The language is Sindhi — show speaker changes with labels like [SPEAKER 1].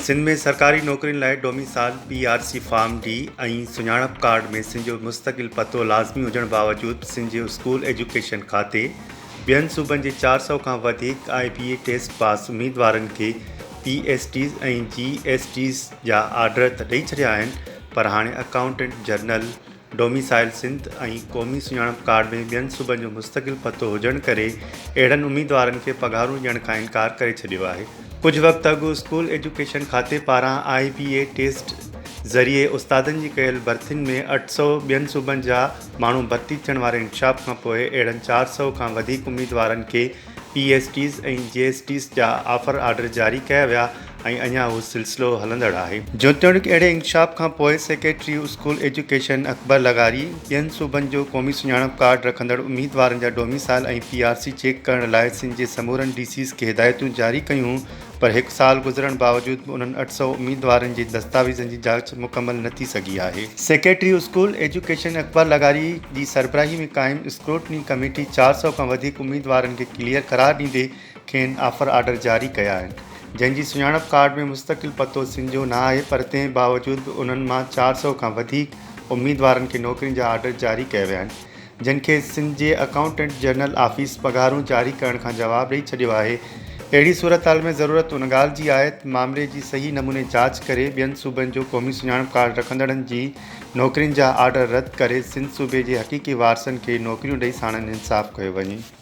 [SPEAKER 1] سنڌ ۾ سرڪاري نوڪرين لاء domicile, P R C form D ۽ سڃاڻپ ڪارڊ ۾ سنڌ جو مستقل پتو لازمي هجڻ باوجود سنڌ جي اسڪول ايجوڪيشن کاتي ٻين صوبن جي 400 کان وڌيڪ آء بي اي ٽيسٽ پاس اميدوارن کي P S Ts ۽ G S Ts جا آرڊر ته ڏئي ڇڏيا آهن پر هاڻي اڪائونٽنٽ جنرل ڊوميسائل سنڌ ۽ قومي سڃاڻپ ڪارڊ ۾ ٻين صوبن جو مستقل پتو هجڻ ڪري اهڙن اميدوارن کي پگهارون ڏيڻ کان انڪار ڪري ڇڏيو آهي. ڪجهه وقت اڳ اسڪول ايجوڪيشن کاتي پاران آء بي اي ٽيسٽ ذريعي استادن جي ڪيل ڀرتين ۾ 800 ٻين صوبن جا ماڻهو ڀرتي ٿيڻ واري انڪشاف کانپوء اهڙن 400 کان وڌيڪ اميدوارن کي P S Ts ۽ G S Ts جا آفر آرڊر جاري ڪيا ويا ۽ اڃا اهو سلسلو هلندڙ آهي. جيتوڻيڪ اهڙي انڪشاف کان پوء سيڪريٽري اسڪول ايجوڪيشن اڪبر لغاري ٻين صوبن جو قومي سڃاڻپ ڪارڊ رکندڙ اميدوارن جا domicile ۽ P R C check ڪرڻ لاء سنڌ جي سمورن ڊي سيز کي هدايتون جاري ڪيون پر هڪ سال گذرڻ باوجود به انهن 800 اميدوارن جي دستاويزن جي جاچ مڪمل نه ٿي سگهي آهي. سيڪريٽري اسڪول ايجوڪيشن اڪبر لغاري جي سربراهي ۾ قائم اسڪروٽني ڪميٽي 400 کان وڌيڪ اميدوارن کي ڪليئر قرار ڏيندي کين آفر آرڊر جاري ڪيا آهن جنهن جي سڃاڻپ ڪارڊ ۾ مستقل پتو سنڌ جو نه آهي پر تنهن باوجود به انهن مان 400 کان وڌيڪ اميدوارن کي نوڪرين جا آرڊر جاري ڪيا ويا آهن. جن کي سنڌ جي اڪائونٽنٽ جنرل آفيس پگهارون جاري ڪرڻ کان جواب ڏئي ڇڏيو آهي. اهڙي صورتحال ۾ ضرورت ان ڳالهه جي آهي ته مامري جي صحيح نموني جاچ ڪري ٻين صوبن جو قومي سڃاڻپ ڪارڊ رکندڙن جي نوڪرين جا آرڊر رد ڪري سنڌ صوبي جي حقيقي وارثن کي نوڪريون ڏئي ساڻن انصاف ڪيو وڃي.